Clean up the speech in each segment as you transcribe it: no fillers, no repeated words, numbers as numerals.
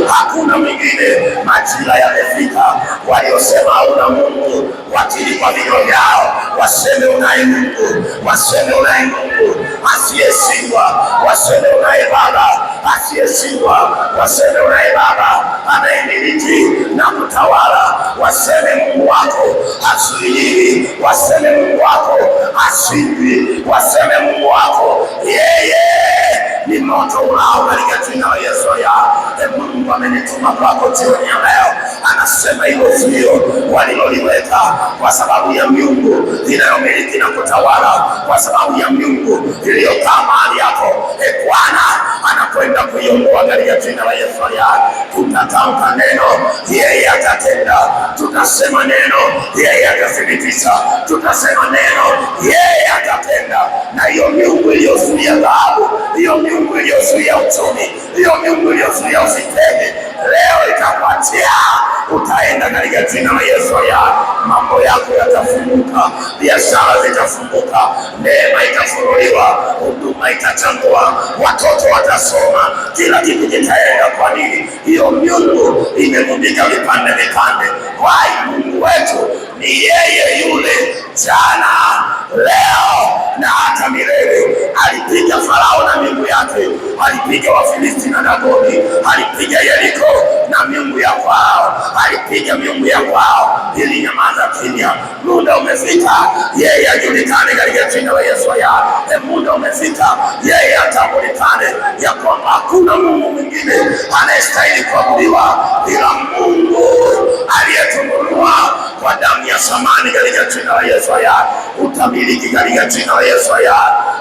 Hakuna mwingine. Majira yamefika, waliosema hauna Mungu wakiri kwa vinywa vyao, waseme unaye Mungu, waseme unaye Mungu asiyeshindwa, waseme unaye Baba asiyeshindwa, waseme unaye Baba anayemiliki na kutawala, waseme Mungu wako hazuiliwi, waseme Mungu wako hashindwi, waseme Mungu wako yeye ni moto ulao katika jina la Yesu. Ya Mungu amenituma kwako jioni ya leo, anasema hilo zuio waliloliweka kwa sababu ya miungu inayomiliki na kutawala, kwa sababu ya miungu iliyokaa mahali yako, e Bwana anakwenda kuiondoa katika jina la Yesu. Ya tutatamka neno, yeye atatenda. Tutasema neno, yeye atathibitisha. Tutasema neno, yeye atatenda. Na hiyo miungu iliyozuia dhahabu, hiyo miungu iliyozuia uchumi, hiyo miungu iliyozuia usitende, leo itakuachia. Utaenda katika jina la Yesu. Ya mambo yako yatafunguka, biashara zitafunguka, neema itafunuliwa, huduma itachangua, watoto watasoma, kila kitu kitaenda. Kwa nini? Hiyo miungu imevunjika vipande vipande. Wai, Mungu wetu ni yeye yule jana, leo na hata milele. Alipiga Farao na miungu yake, alipiga Wafilisti na Dagoni, alipiga Yeriko na miungu ya kwao, alipiga miungu ya kwao, ilinyamaza kimya. Muda umefika yeye ajulikane katika jina la Yesu. Ya muda umefika yeye atambulikane ya kwamba hakuna Mungu mwingine anayestahili kuabudiwa ila Mungu aliyetununua kwa damu ya thamani katika jina la Yesu. Ya utamiliki katika jina la Yesu. Ya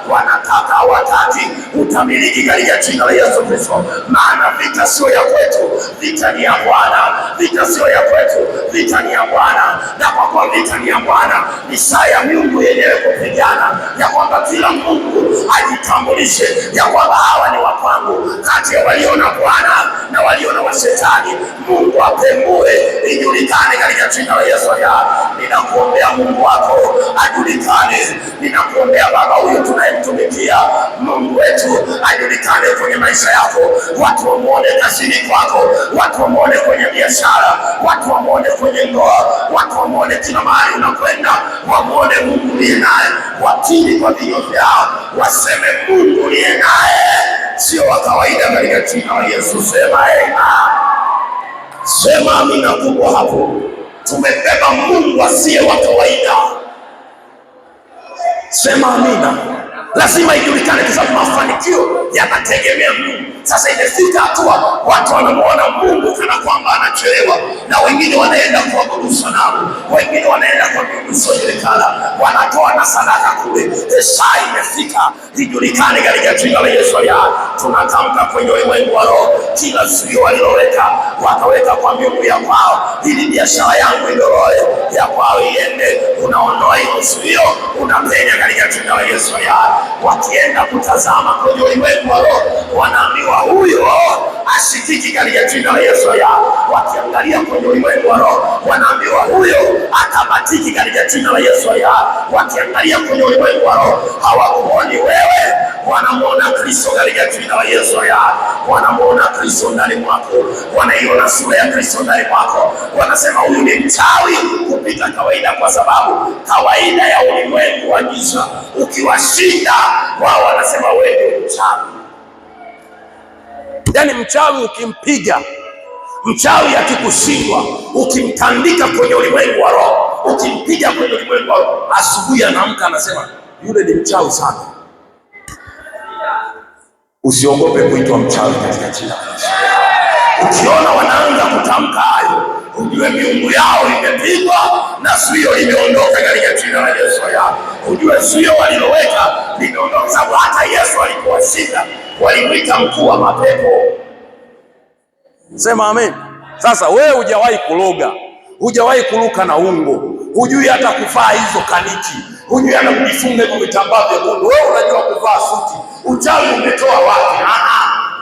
wanataka hawataki, utamiliki katika jina la Yesu Kristo. Maana vita sio ya kwetu, vita ni ya Bwana. Vita sio ya kwetu, vita ni ya Bwana. Na kwa kuwa vita ni ya Bwana, ni saa ya miungu yenyewe kupigana, ya kwamba kila mungu ajitambulishe ya kwamba hawa ni wa kwangu, kati ya walio na Bwana na walio na washetani. Mungu apembue, ijulikane katika jina la Yesu. Ya ninakuombea Mungu wako ajulikane, ninakuombea Baba huyu tunayemtumikia Mungu wetu ajulikane kwenye maisha yako, watu wamwone kazini kwako, watu wamwone kwenye biashara, watu wamwone kwenye ndoa, watu wamwone kila mahali unakwenda, wamwone Mungu uliye naye, wakiri kwa vinywa vyao, waseme Mungu uliye naye sio wa kawaida, katika jina la Yesu. Sema amen, sema amina kubwa hapo. Tumebeba Mungu asiye wa kawaida. Sema amina. Lazima ijulikane, kwa sababu mafanikio yanategemea Mungu. Sasa imefika hatua watu wanamuona Mungu kana kwamba anachelewa, na wengine wanaenda kuabudu sanamu, wengine wanaenda kwa miungu isiyojulikana, wanatoa na sadaka kule. Saa imefika ijulikane katika jina la Yesu. Ya tunatamka kwenye ulimwengu wa roho, kila zuio waliloweka wakaweka kwa miungu ya kwao, ili biashara yangu idoroe, ya kwao iende. Unaondoa hilo zuio, unapenya katika jina la Yesu. Ya wakienda kutazama kwenye ulimwengu wa roho, wanaambiwa huyo ashikiki katika jina la Yesu. Ya wakiangalia kwenye ulimwengu wa roho, wanaambiwa huyo akabatiki katika jina la Yesu. Ya wakiangalia kwenye ulimwengu wa roho, hawakuoni wewe, wanamwona Kristo katika jina la Yesu. Ya wanamwona Kristo ndani mwako, wanaiona sura ya Kristo ndani mwako, wanasema huyu ni mchawi kupita kawaida, kwa sababu kawaida ya ulimwengu wa giza ukiwashinda wao, wanasema wewe ni mchawi. Yaani mchawi ukimpiga, mchawi akikushindwa, ukimtandika kwenye ulimwengu wa roho, ukimpiga kwenye ulimwengu wa roho, asubuhi anaamka anasema yule ni mchawi sana. Usiogope kuitwa mchawi katika jina la Yesu. Ukiona wanaanza kutamka hayo, ujue miungu yao imepigwa na zuio limeondoka katika jina la Yesu. Ya ujue zuio waliloweka limeondoka, sababu hata Yesu alipowashinda walimwita mkuu wa mapepo. Sema amen. Sasa wewe hujawahi kuloga, hujawahi kuruka na ungo, hujui hata kuvaa hizo kaniki, hujui hata kujifunga hivyo vitambaa vyekundu. Wewe unajua kuvaa suti, uchawi umetoa wapi?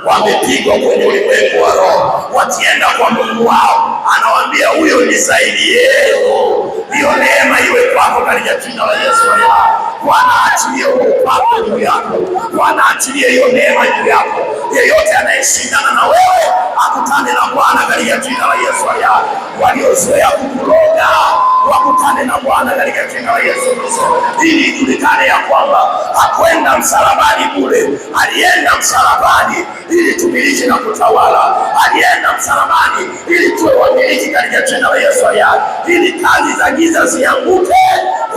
Wamepigwa kwenye ulimwengu wa roho, wakienda kwa Mungu wao anawaambia Anawaambia huyo ni yenu. Hiyo neema iwe kwako katika jina la Yesu. Bwana aachilie huo upako juu yako. Bwana aachilie hiyo neema juu yako. Yeyote anayeshindana na wewe akutane na Bwana katika jina la Yesu. Waliozoea kukuroga wakutane na Bwana katika jina la Yesu Kristo, ili ijulikane ya kwamba hakwenda msalabani bure. Alienda msalabani ili tumiliki na kutawala. Alienda msalabani ili tuwe wamiliki katika jina la Yesu, ili kazi za giza zianguke,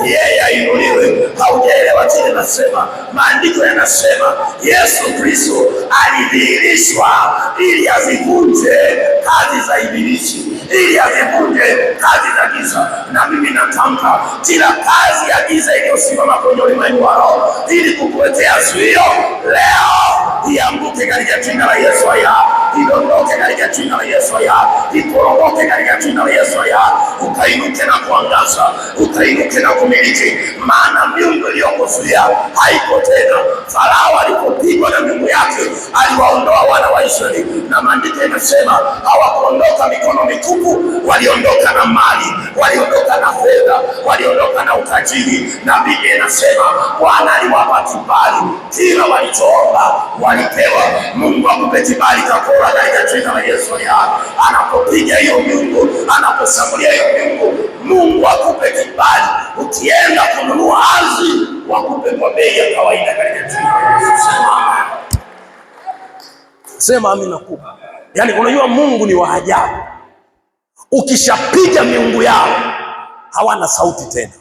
yeye ainuliwe. Haujaelewa kile nasema? Maandiko yanasema Yesu Kristo alidhihirishwa ili azivunje kazi za Ibilisi, ili azivunje kazi za giza. Na mimi natamka kila kazi ya giza iliyosimama kwenye ulimwengu wa roho ili kukuletea zuio leo ianguke katika jina la Yesu, haya idondoke katika jina la Yesu, haya iporomoke katika jina la Yesu, haya ukainuke na kuangaza, ukainuke na kumiliki, maana miungu iliyokuzuia haiko tena. Farao alipopigwa na miungu yake aliwaondoa wana wa Israeli, na maandiko yanasema hawakuondoka mikono mitupu, waliondoka na mali, waliondoka na fedha, waliondoka na utajiri. Na Biblia inasema Bwana aliwapa kibali, kila walichoomba walipewa. Mungu akupe kibali kakora katika jina la Yesu. Anapopiga hiyo miungu, anaposhambulia hiyo miungu, Mungu akupe kibali. Ukienda kununua ardhi, wakupe kwa bei ya kawaida katika jina la Yesu. Sema amina kubwa. Yaani unajua Mungu ni wa ajabu. Ukishapiga miungu yao hawana sauti tena.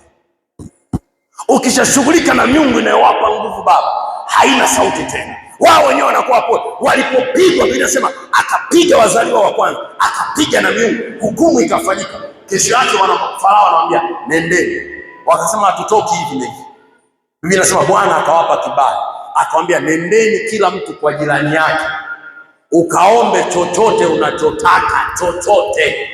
Ukishashughulika na miungu inayowapa nguvu baba, haina sauti tena. Wao wenyewe wanakuwa pole. Walipopigwa, Biblia inasema akapiga wazaliwa wa kwanza, akapiga na miungu, hukumu ikafanyika. Kesho yake wana Farao anawaambia nendeni, wakasema hatutoki hivi na hivi. Biblia inasema Bwana akawapa kibali, akawambia nendeni kila mtu kwa jirani yake ukaombe chochote unachotaka, chochote.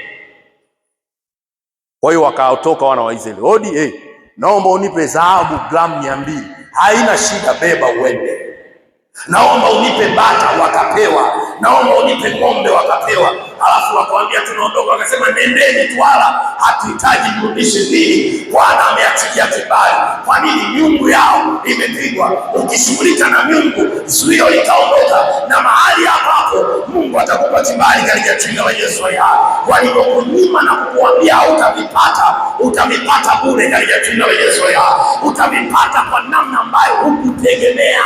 Kwa hiyo wakatoka wana wa Israeli, odi, hey, naomba unipe dhahabu gramu 200. Haina shida, beba uende. Naomba unipe bata, wakapewa. Naomba unipe ng'ombe, wakapewa. Halafu wakawambia tunaondoka, wakasema nendeni tu, wala hatuhitaji mrudishe nini. Bwana ameachilia kibali. Kwa nini? Miungu yao imepigwa. Ukishughulika na miungu, zuio litaondoka, na mahali hapo hapo Mungu atakupa kibali katika jina la Yesu. Walivyokunyima na kukuambia utavipata, utavipata bure katika jina la Yesu. Utavipata kwa namna ambayo hukutegemea.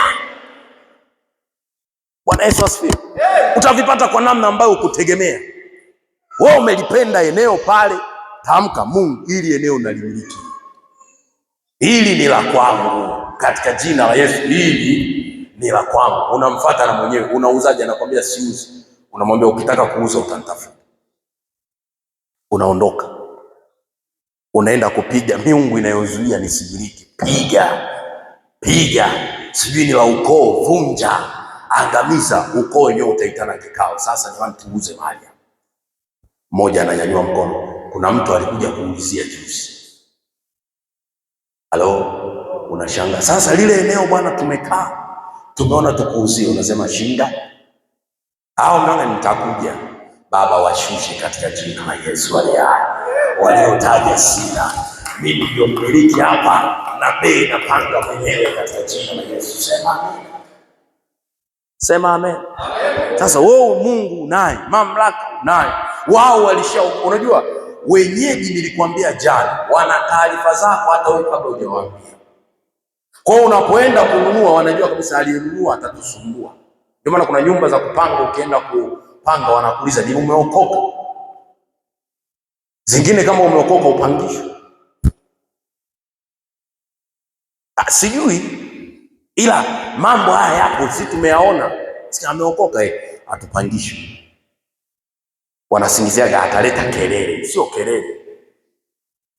Bwana Yesu asifiwe. Utavipata kwa namna ambayo hukutegemea. Wewe umelipenda eneo pale, tamka Mungu, ili eneo nalimiliki, hili ni la kwangu katika jina la Yesu, hili ni la kwangu. Unamfuata na mwenyewe, unauzaje? Anakwambia siuzi. Unamwambia ukitaka kuuza utanitafuta. Unaondoka, unaenda kupiga miungu inayozuia nisimiliki. Piga piga, sijui ni la ukoo, vunja, angamiza. Ukoo wenyewe utaitana kikao, sasa jamani, tuuze mali. Mmoja ananyanyua mkono, kuna mtu alikuja kuulizia juzi. Halo, unashanga sasa, lile eneo bwana, tumekaa tumeona tukuuzie, unasema shinda au mnaona nitakuja. Baba, washushe katika jina la Yesu aliye hai. Waliotaja sina, mimi ndio mmiliki hapa na bei napanga mwenyewe katika jina la Yesu. Sema amen. Sema amen. Sasa wewe Mungu unaye, mamlaka unaye, wao walisha. Unajua wenyeji, nilikuambia jana, wana taarifa zako hata wewe kabla hujawaambia. Kwa hiyo unapoenda kununua, wanajua kabisa aliyenunua atatusumbua. Ndio maana kuna nyumba za kupanga, ukienda kupanga wanakuuliza ni umeokoka? Zingine kama umeokoka upangishwe. Sijui, ila mambo haya yapo, sisi tumeyaona. Sisi ameokoka atupangishwe. Wanasingiziaga ataleta kelele. Sio kelele.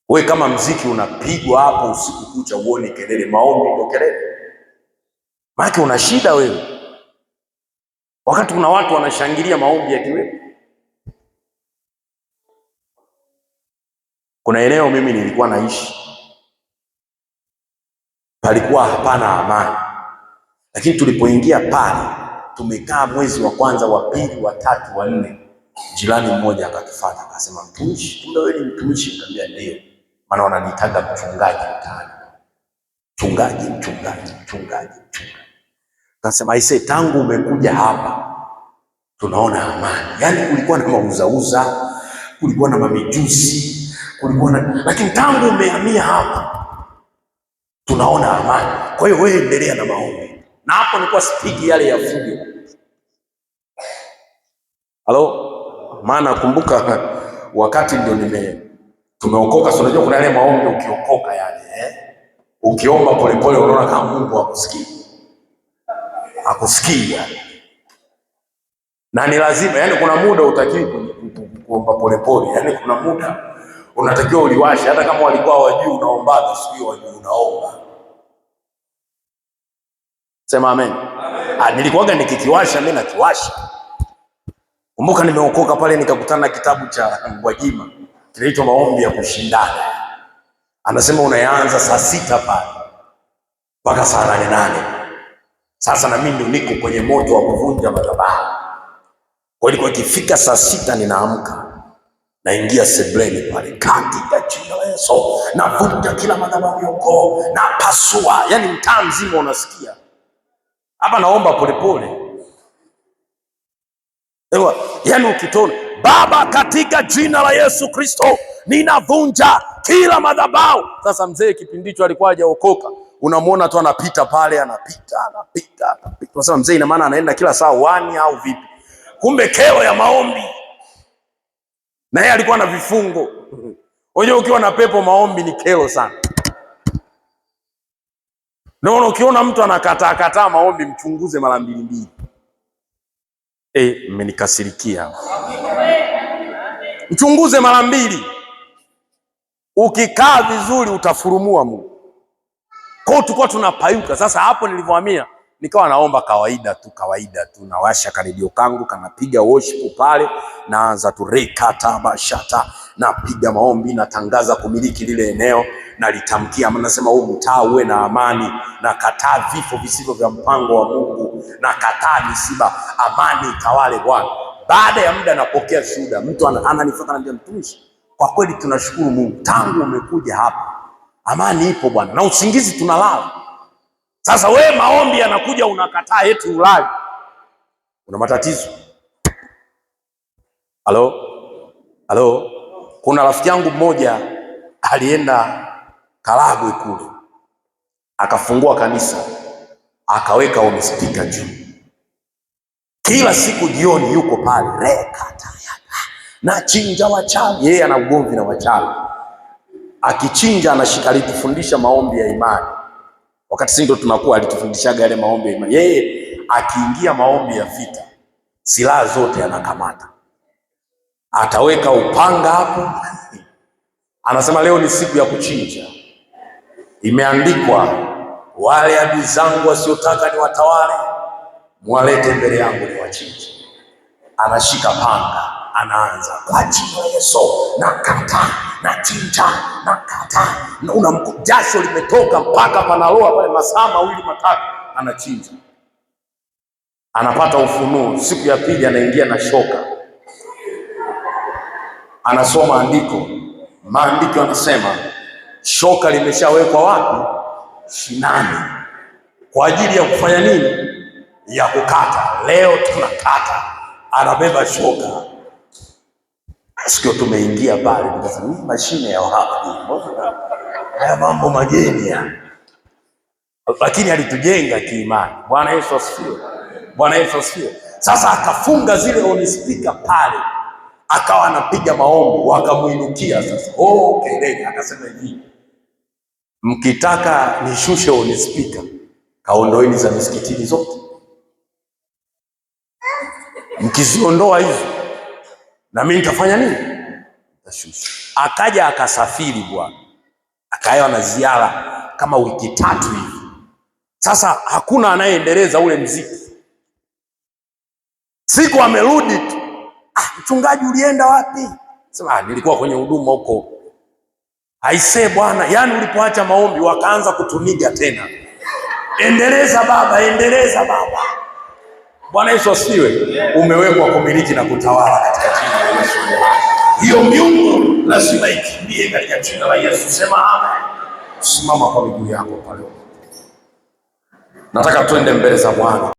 We kama mziki unapigwa hapo usiku kucha uone kelele, maombi ndio kelele? Maana una shida wewe. Wakati kuna watu wanashangilia maombi yakiwepo. Kuna eneo mimi nilikuwa naishi, palikuwa hapana amani, lakini tulipoingia pale tumekaa mwezi wa kwanza, wa pili, wa tatu, wa nne, Jirani mmoja akatufuata akasema, mtumishi, kumbe wewe ni mtumishi? Nikamwambia ndio, maana wananiitaga mchungaji mtaani, mchungaji, mchungaji, mchungaji, mchungaji. Akasema aisee, tangu umekuja hapa tunaona amani. Yaani kulikuwa na mauzauza, kulikuwa na mamijusi, kulikuwa na, lakini tangu umehamia hapa tunaona amani. Kwa hiyo wewe endelea na maombi. Na hapo nilikuwa spiki yale ya fujo. Halo, maana kumbuka wakati ndio tumeokoka, si unajua kuna yale maombi ukiokoka yale eh? Ukiomba polepole unaona kama Mungu hakusikii. Hakusikii yani. Na ni lazima, yani kuna muda hutakiwi kuomba polepole, yani kuna muda unatakiwa uliwashe, hata kama walikuwa hawajui unaombaga, sijui wajui unaomba. Sema amen. Ah, nilikuwaga nikikiwasha mimi nakiwasha. Kumbuka nimeokoka pale nikakutana na kitabu cha Gwajima kinaitwa Maombi ya Kushindana. Anasema unaanza saa 6 pale mpaka saa 8:08. Sasa na mimi ndio niko kwenye moto wa kuvunja madhabahu. Kwa hiyo ikifika saa 6 ninaamka, naingia sebleni pale, katika jina la Yesu navunja kila madhabahu ya ukoo, napasua, yani mtaa mzima unasikia. Hapa naomba polepole. Ewa, yani ukitona, Baba katika jina la Yesu Kristo ninavunja kila madhabahu. Sasa mzee kipindi hicho alikuwa hajaokoka, unamuona tu anapita pale, anapita, anapita, anapita. Unasema mzee ina maana anaenda kila saa wani au vipi? Kumbe kero ya maombi. Na yeye alikuwa na vifungo. Unajua ukiwa na pepo maombi ni kero sana. Ndio ukiona mtu anakataa kataa maombi mchunguze mara mbili mbili. Mmenikasirikia. Mchunguze mara mbili. Ukikaa vizuri utafurumua Mungu. Kwa hiyo tulikuwa tunapayuka. Sasa hapo nilivyohamia nikawa naomba kawaida tu, kawaida tu, nawasha karedio kangu kanapiga worship pale, naanza tu rekata bashata, napiga maombi, natangaza kumiliki lile eneo, nalitamkia, nasema huu mtaa uwe na amani, nakataa vifo visivyo vya mpango wa Mungu, nakataa misiba, amani itawale Bwana. Baada ya muda napokea shuhuda, mtu ananifuata ananiambia, mtumishi, kwa kweli tunashukuru Mungu, tangu umekuja hapa amani ipo Bwana, na usingizi tunalala. Sasa we maombi yanakuja unakataa eti ulali. Una matatizo. Halo? Halo? Kuna rafiki yangu mmoja alienda Karagwe kule. Akafungua kanisa, akaweka home speaker juu. Kila siku jioni yuko pale, rekata na chinja wachawi. Yeye ana ugomvi na wachawi. Akichinja anashika, alitufundisha maombi ya imani. Wakati sisi ndo tunakuwa alitufundishaga yale maombi ya imani. Yeye akiingia maombi ya vita, silaha zote anakamata. Ataweka upanga hapo. Anasema leo ni siku ya kuchinja. Imeandikwa, wale adui zangu wasiotaka ni watawale, mwalete mbele yangu ni wachinje. Anashika panga, anaanza kwa jina la Yesu, nakata, nachinja, nakata. Na jasho limetoka mpaka panaloa pale, masaa mawili matatu anachinja. Anapata ufunuo. Siku ya pili anaingia na shoka. Anasoma andiko. Maandiko yanasema shoka limeshawekwa wapi? Shinani. Kwa ajili ya kufanya nini? Ya kukata. Leo tunakata. Anabeba shoka. Sikio tumeingia pale tukasema hii mashine ya wapi? Mbona haya mambo mageni ya. Lakini alitujenga kiimani. Bwana Yesu asifiwe. Bwana Yesu asifiwe. Sasa akafunga zile on speaker pale. Akawa anapiga maombi, wakamuinukia sasa. Oh, kelele. Akasema hivi, mkitaka nishushe on speaker, kaondoeni za misikitini zote. Mkiziondoa hizo, na mimi nitafanya nini? Nitashusha. Akaja akasafiri bwana. Akawa na ziara kama wiki 3 hivi. Sasa hakuna anayeendeleza ule mziki. Siku amerudi tu. Mchungaji ulienda wapi? Sema, nilikuwa kwenye huduma huko. Aisee bwana, yani ulipoacha maombi wakaanza kutuniga tena. Endeleza baba, endeleza baba. Bwana Yesu asifiwe. Umewekwa kumiliki na kutawala katika jina la Yesu aliye hai. Hiyo miungu lazima ikimbie katika jina la Yesu. Sema amen. Simama kwa miguu yako pale. Nataka twende mbele za Bwana.